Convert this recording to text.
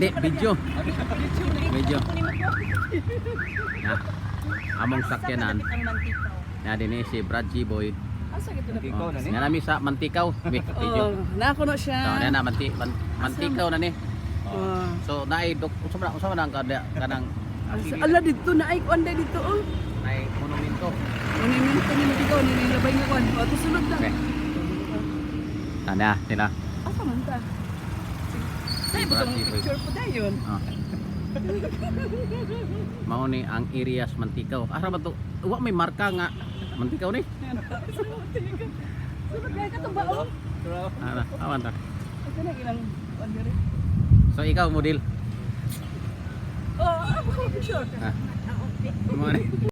Di, video. Video. Na. Among sakyanan. Ang Mantikaw. Na din eh, si Brad G Boy. Asa gito na? Ikaw na ni. Nga nami sa Mantikaw. Bi, video. Oh, na ako na siya. So, na na Mantikaw na ni. Oh. Oh. So naay dok unsa man ang kanang Ala dito na ay kuan dito oh. naay monumento. Monumento ni Mantikaw ni nilabay nga kuan. Oh, sulod na. Okay. Ana sila. Asa man ta? Say butong picture po dayon. Oh. Mao ni ang areas Mantikaw. Asa ba to? Wa may marka nga Mantikaw ni. Sulod gay katong ba oh. Ana, awan ta. Asa na ilang kuan diri? So ikaw model. Oh, ako picture. Ah. Mao ni.